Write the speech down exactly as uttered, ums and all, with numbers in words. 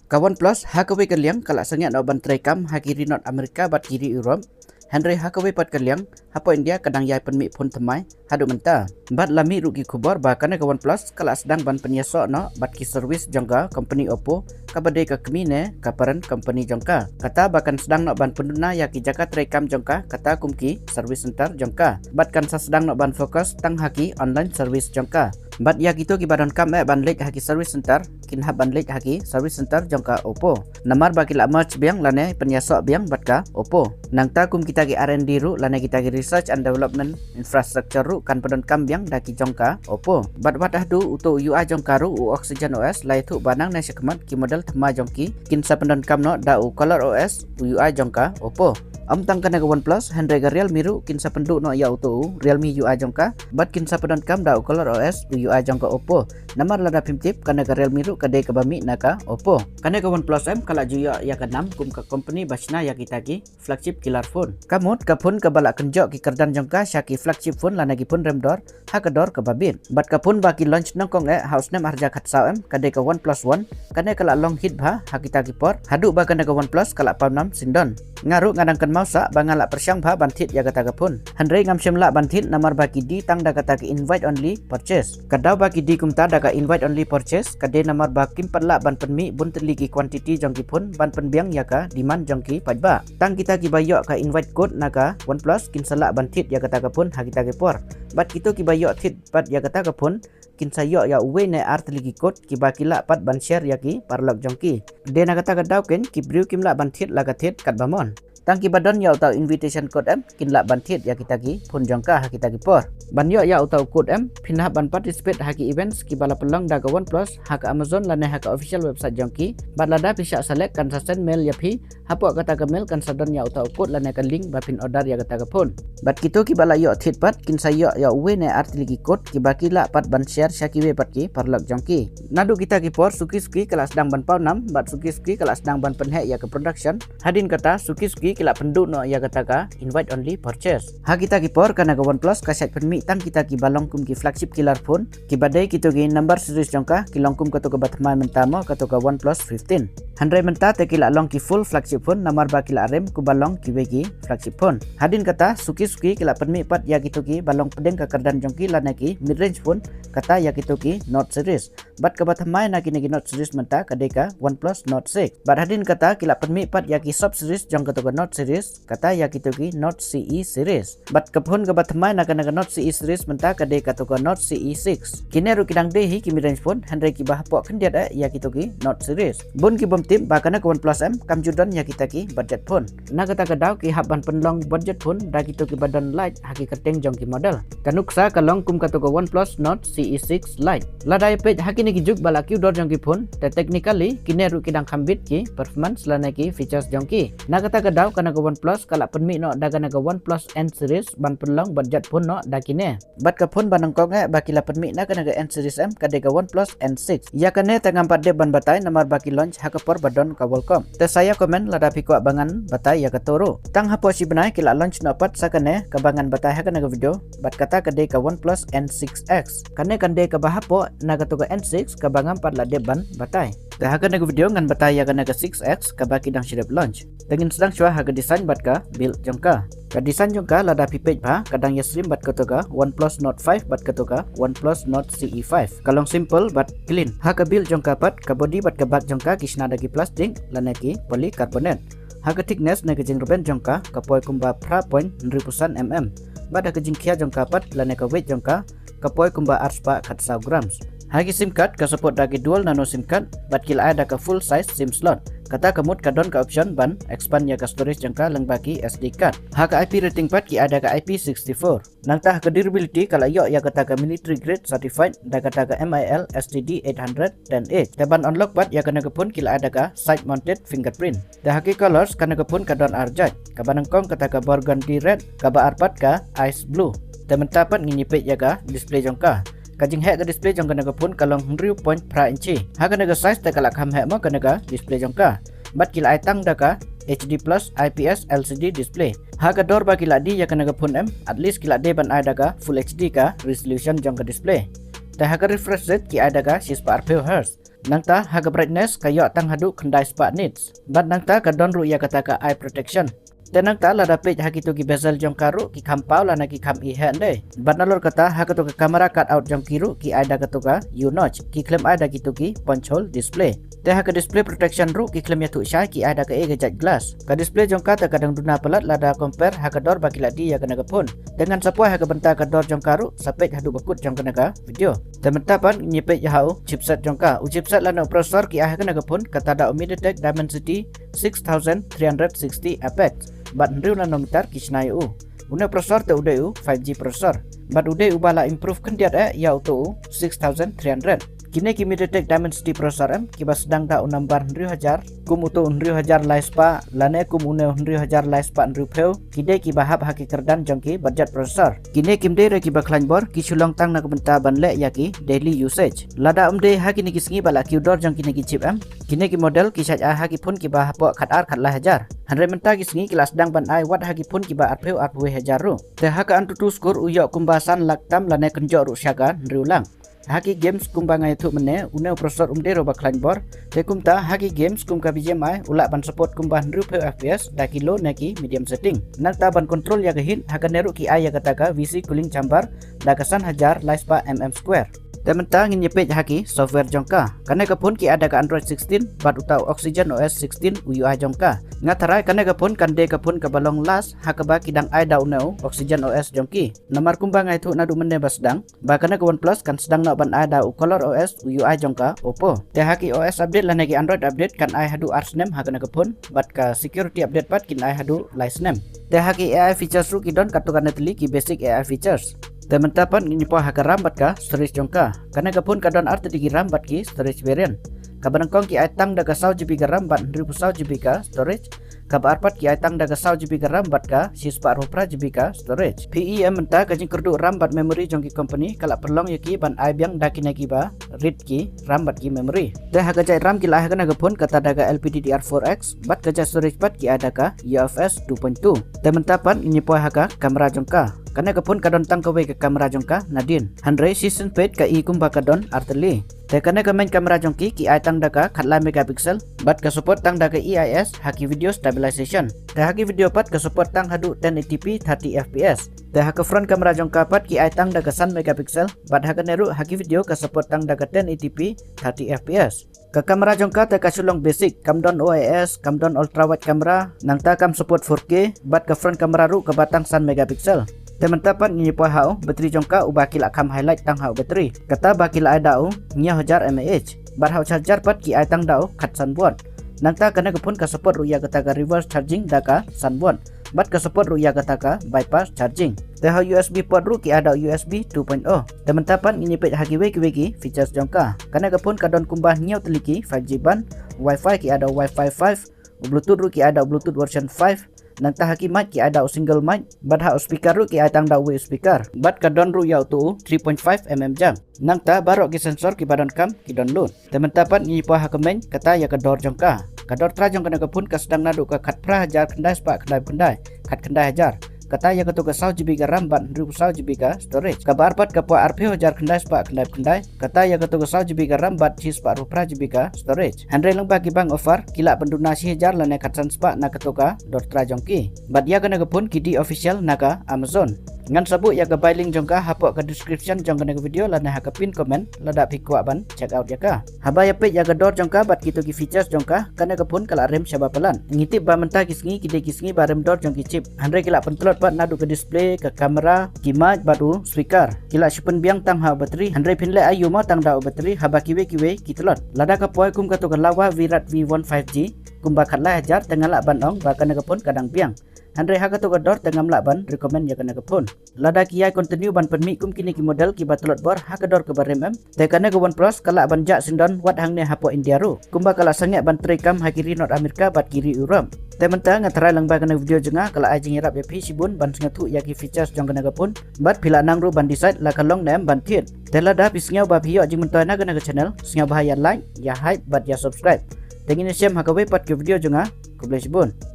Ka OnePlus ha kawei ka liang ka la sangeh noh ban treikam ha ki ri North America bad ki ri Europe. Hynrei ha kawei pat ka liang hapoh India ka dang ïai pynmih phone thymmai haduh mynta. Bad la mih ruh ki khubor ba kane ka OnePlus ka la sdang ban pynïasoh noh bad ki service jong ka company Oppo, kaba dei ka kmie ne ka parent company jong ka. Kata ba kan sdang noh ban pynduna ïa ki jaka treikam jong ka kata kum ki service center jong ka. Bad kan sa sdang noh ban focus tang ha ki online service jong ka. Bad ïa kito kiba donkam eh ban leit ha ki service center kin hap ban leit ha ki service center jong ka Oppo. Namar ba ki la merge biang lane pynïasoh biang bad ka Oppo. Nangta kum kita ki R and D ruh lane kita ki research and development infrastructure ruh kan pyndonkam biang da ki jong ka Oppo. Bad wat haduh uto u U I jong ka ruh u Oxygen O S la ïathuh ba nangne shakhmat ki model thymmai jong ki kin sa pyndonkam noh da u Color O S u U I jong ka Oppo. Ym tang kane ka OnePlus hynrei ka Realme ruh kin sa pynduh noh ïa uto u Realme U I jong ka bad kin sa pyndonkam da u Color O S u U I jong ka Oppo. Namar lada phim tip kane ka Realme ruh ka dei kaba mih na ka Oppo. Kane ka OnePlus em ka la ju ïoh ïa ka nam kum ka company ba shna ïa kita ki flagship killer phone. Ka mut ka phone kaba la kynjoh ki kyrdan jong ka sha ki flagship phone lane ki phone rem dor ha ka dor kaba bit. Bad ka phone ba ki launch nyngkong eh ha u snem ar hajar khatsaw em ka dei ka OnePlus One. Kane ka la long hit bha ha kita ki por haduh ba kane ka OnePlus ka la paw nam sien don. Nga ruh nga dang kynmaw sah ba nga la pyrshang bha ban thied ïa kata ka phone. Hynrei ngam shym lah ban thied namar ba ki die tang da kata ka invite only purchase. Ka daw ba ki die kumta da ka invite only purchase ka dei namar ba kim pat lah ban pynmih bun tylli ki quantity jong ki phone ban pynbiang ïa ka demand jong ki paidbah. Tang kita kiba ïoh ka invite code na ka OnePlus kin sa lah ban thied ïa kata ka phone ha kita ki por. Bad kito kiba ïoh thied pat ïa kata ka phone kin sa ïoh ïa uwei ne ar tylli ki code kiba ki lah pat ban share ïa ki paralok jong ki. Dei na kata ka daw keiñ ki briew kim lah ban thied la ka thied katba mon. Tang kiba don ïa uta u invitation code em kin lah ban thied ïa kita ki phone jong ka ha kita ki por. Ban ïoh ïa uta u code em phin hap ban participate ha ki events kiba la pynlong da ka OnePlus ha ka Amazon lane ha ka official website jong ki. Bad lada phi shah select kan sa send mail ïa phi. Hapoh kata ka mail kan sa don ïa uta u code lane ka link ba phin order ïa kata ka phone. Bad kito kiba la ïoh thied pat kin sa ïoh ïa uwei ne ar tylli ki code kiba ki lah pat ban share sha kiwei pat ki paralok jong ki. Naduh kita ki por suki suki ka la sdang ban paw nam bad suki suki ka la sdang ban pynheh ïa ka production. Hadien kata suki suki ki la pynduh noh ïa kata ka invite only purchase. Ha kita ki por kane ka OnePlus ka shait pynmih tang kita kiba long kum ki flagship killer phone. Kiba dei kito ki number series jong ka ki long kum kato kaba thymmai mynta mo kato ka OnePlus fifteen. Hynrei mynta te ki la long ki full flagship phone namar ba ki la rim kumba long kiwei ki flagship phone. Hadien kata suki suki ki la pynmih pat ïa kito kiba long pdeng ka kyrdan jong ki lane ki mid range phone kata ïa kito ki Note series. Bad kaba thymmai na kine ki Note series mynta ka dei ka OnePlus Note six. Bad hadien kata ki la pynmih pat ïa ki sub series jong kato ka Note series kata ïa kito ki Note C E series. Bad ka phone kaba thymmai na kane ka Note C E series mynta ka dei kato ka Note C E six. Kine ruh ki dang dei hi ki mid range phone hynrei kiba hapoh khyndiat eh ïa kito ki Note series. Bun ki bym tip ba kane ka OnePlus em kam ju don ïa kita ki budget phone. Na kata ka daw ki hap ban pynlong budget phone da kito kiba don light ha ki kyrteng jong ki model. Ka nuksa ka long kum kato ka OnePlus Note C E six Lite. Lada ïa peit ha kine ki juk ba la kiew dor jong ki phone te technically kine ruh ki dang kham bit ki performance lane ki features jong ki. Na kata ka daw kane ka OnePlus ka la pynmih noh da kane ka OnePlus N series ban pynlong budget phone noh da kine. Bad ka phone ba nyngkong eh ba ki la pynmih na kane ka N series em ka dei ka OnePlus N six. Ïa kane te ngam pat dep ban batai namar ba ki launch ha ka por ba don ka World Cup. Te sa ïa comment lada phi kwah ba ngan batai ïa kato ruh. Tang hapoh shi bnai ki la launch noh pat sa kane kaba ngan batai ha kane ka video. Bad kata ka dei ka OnePlus N six X. Kane kan dei kaba hapoh na kato ka N six kaba ngam pat la dep ban batai. Te ha kane ka video ngan batai ïa kane ka six X kaba ki dang shu dep launch. Te ngin sdang shuwa ha ka design bad ka build jong ka. Ka design jong ka lada phi peit bha ka dang ïasyriem bad kato ka OnePlus Note five bad kato ka OnePlus Note C E five. Ka long simple bad clean. Ha ka build jong ka pat ka body bad ka back jong ka ki shna da ki plastic lane ki polycarbonate. Ha ka thickness ne ka jingrben jong ka ka poi kumba phra point hynriew phew san mm. Bad ha ka jingkhia jong ka pat lane ka weight jong ka ka poi kumba arspah khatsaw grams. Ha ki sim card ka support da ki dual nano sim card bad ki la ai da ka full size sim slot. Kata ka mut ka don ka option ban expand ïa ka storage jong ka lyngba ki S D card. Ha ka I P rating pat ki ai da ka I P sixty-four. Nangta ha ka durability ka la ïoh ïa kata ka military grade certified da kata ka M I L S T D eight hundred ten H. Te ban unlock pat ïa kane ka phone ki la ai da ka side mounted fingerprint. Te ha ki colors kane ka phone ka don ar jait. Kaba nyngkong kata ka burgundy red, kaba ar pat ka ice blue. Te mynta pat ngin ïa peit ïa ka display jong ka. Ka jingheh ka display jong kane ka phone ka long hynriew point phra inchi. Ha kane ka size te ka la kham heh mo kane ka display jong ka. Bad ki la ai tang da ka H D plus I P S L C D display. Ha ka dor ba ki la die ïa kane ka phone em, at least ki la dei ban ai da ka full H D ka resolution jong ka display. Te ha ka refresh rate ki ai da ka shispah arphew hertz. Nangta ha ka brightness ka ïoh tang haduh khyndai spah nits. Bad nangta ka don ruh ïa kata ka eye protection. Te nangta lada peit ha kito ki bezel jong ka ruh ki kham paw lane ki kham i heh ndei. Bad nalor kata ha kato ka camera cutout jong ki ruh ki ai da kato ka U notch, ki khlem ai da kito ki punch hole display. Te ha ka display protection ruh ki khlem ïathuh shai, ki ai da kaei ka jait glass. Ka display jong ka te ka dang duna palat lada compare ha ka dor ba ki la die ïa kane ka phone. Te ngan sa poi ha ka bynta ka dor jong ka ruh, sa peit haduh ba kut jong kane ka video. Te mynta pat ngin ïa peit ha u chipset jong ka. U chipset lane u processor ki ai ha kane ka phone kata da u MediaTek Dimensity six thousand three hundred sixty Apex. Bad hynriew nanometer ki shna ïa u. Une u processor te u dei u five G processor. Bad u dei uba la improve khyndiat eh ïa uto u six thousand three hundred. Kine ki MediaTek Dimensity processor em kiba sdang da u number hynriew hajar, kum uto u hynriew hajar lai spah lane kum une u hynriew hajar lai spah hynriewphew, ki dei kiba hap ha ki kyrdan jong ki budget processor. Kine kim dei re kiba khlaiñ bor, ki shu long tang na ka bynta ban leh ïa ki daily usage. Lada ym dei ha kine ki sngi ba la kiew dor jong kine ki chip em, kine ki model ki shait ai ha ki phone kiba hapoh khatar khatlai hajar. Hynrei mynta ki sngi ki la sdang ban ai wat ha ki phone kiba arphew arphew wei hajar ruh. Te ha ka AnTuTu score u ïoh kumba san lak tam lane kynjoh ruh sha ka hynriew lak. Ha ki games kumba nga ïathuh mynne, une u processor um dei ruh ba khlaiñ bor. Te kumta ha ki games kum ka BGMI u lah ban support kumba hynriewphew FPS da ki low ne ki medium setting. Nangta ban control ïa ka heat, ha kane ruh ki ai ïa kata ka VC cooling chamber da ka san hajar lai spah mm square. Te mynta ngin ïa peit ha ki software jong ka. Kane ka phone ki ai da ka Android sixteen bad uta u Oxygen OS sixteen u UI jong ka. Nga tharai kane ka phone kan dei ka phone kaba long last ha kaba ki dang ai da une u Oxygen OS jong ki. Namar kumba nga ïathuh naduh mynne ba sdang ba kane ka OnePlus kan sdang noh ban ai da u ColorOS u UI jong ka Oppo. Te ha ki OS update lane ki Android update kan ai haduh ar snem ha kane ka phone, bad ka security update pat kin ai haduh lai snem. Te ha ki AI features ruh ki don katto katne tylli ki basic AI features. Te mynta pat ngin ïa poi ha ka RAM bad ka storage jong ka. Kane ka phone ka don ar tylli ki RAM bad ki storage variant. Kaba nyngkong ki ai tang da ka saw GB ka RAM bad hynriewphew saw GB ka storage. Kaba ar pat ki ai tang da ka saw GB ka RAM bad ka shispah arphew phra GB ka storage. Phi i em mynta ka jingkyrduh RAM bad memory jong ki company ka la pynlong ïa ki ban ai biang da kine kiba rit ki RAM bad ki memory. Te ha ka jait RAM ki la ai ha kane ka phone kata da ka LPDDR four X bad ka jait storage pat ki ai da ka UFS two point two. Te mynta pat ngin ïa poi ha ka camera jong ka. Kane ka phone ka don tang kawei ka camera jong ka nadien. Hynrei shisien peit ka i kumba ka don ar tylli. Te kane ka main camera jong ki ki ai tang da ka khatlai megapixel bad ka support tang da ka EIS ha ki video stabilization. Te ha ki video pat ka support tang haduh ten eighty P thirty FPS. Te ha ka front camera jong ka pat ki ai tang da ka san megapixel bad ha kane ruh ha ki video ka support tang da ka ten eighty P thirty FPS. Ka camera jong ka te ka shu long basic, kam don OIS, kam don ultra wide camera, nangta kam support four K, bad ka front camera ruh kaba tang san megapixel. Te mynta pat ngin ïa poi ha u battery jong ka uba ki la kham highlight tang ha u battery. Kata ba ki la ai da u hynñiew hajar mAh. Bad ha u charger pat ki ai tang da u khatsan watt. Nangta kane ka phone ka support ruh ïa kata ka reverse charging da ka san watt. Bad ka support ruh ïa kata ka bypass charging. Te ha u USB port ruh ki ai da u USB two point oh. Te mynta pat ngin ïa peit ha kiwei kiwei ki features jong ka. Kane ka phone ka don kumba hynñiew tylli ki five G band, Wi-Fi ki ai da u Wi-Fi five, u Bluetooth ruh ki ai da u Bluetooth version five. Nangta ha ki mic ki ai da u single mic, bad ha u speaker ruh ki ai tang da uwei u speaker. Bad ka don ruh ïa uto u three point five mm jack. Nangta baroh ki sensor kiba donkam ki don lut. Te mynta pat ngin ïa poi ha ka main, kata ïa ka dor jong ka. Ka dor trai jong kane ka phone ka sdang naduh ka khatphra hajar khyndai spah khyndai phew khyndai, khatkhyndai hajar. Kata ïa kato ka saw GB ka RAM bad hynriewphew saw GB ka storage. Kaba ar pat ka poi arphew hajar khyndai spah khyndai phew khyndai. Kata ïa kato ka saw GB ka RAM bad shispah arphew phra GB ka storage. Hynrei lyngba ki bank offer ki lah ban duna shi hajar lane khatsan spah na kato ka dor trai jong ki. Bad ïa kane ka phone ki die official na ka Amazon. Ngan sa buh ïa ka buy link jong ka hapoh ka description jong kane ka video lane ha ka pin comment lada phi kwah ban check out ïa ka. Haba ïa peit ïa ka dor jong ka bad kito ki features jong ka, kane ka phone ka la rem shaba palat. Ngi tip ba mynta ki sngi ki dei ki sngi ba rem dor jong ki chip. Hynrei ki la pyntlot pat naduh ka display, ka camera, ki mic bad u speaker. Ki la shu pynbiang tang ha u battery, hynrei phin leh aïu mo tang da u battery haba kiwei kiwei ki tlot. Lada ka poi kum kato ka Laowa Virat V one five G kumba khatlai hajar, te nga lah ban ong ba kane ka phone ka dang biang. Hynrei ha kato ka dor te ngam lah ban recommend ïa kane ka phone. Lada ki ïai continue ban pynmih kum kine ki model kiba tlot bor ha ka dor kaba rem em, te kane ka OnePlus ka lah ban jah syndon wat hangne hapoh India ruh, kumba ka la sangeh ban trei kam ha ki ri North America bad ki ri Europe. Te mynta nga tharai lyngba kane ka video jong nga ka la ai jingïarap ïa phi shibun ban sngewthuh ïa ki features jong kane ka phone, bad phi lah nang ruh ban decide la ka long ne em ban thied. Te lada phi sngew ba phi ïoh jingmyntoi na kane ka channel, sngewbha ïa like, ïa hype bad ïa subscribe. Te ngin ïashem ha kawei pat ka video jong nga. Khublei shibun.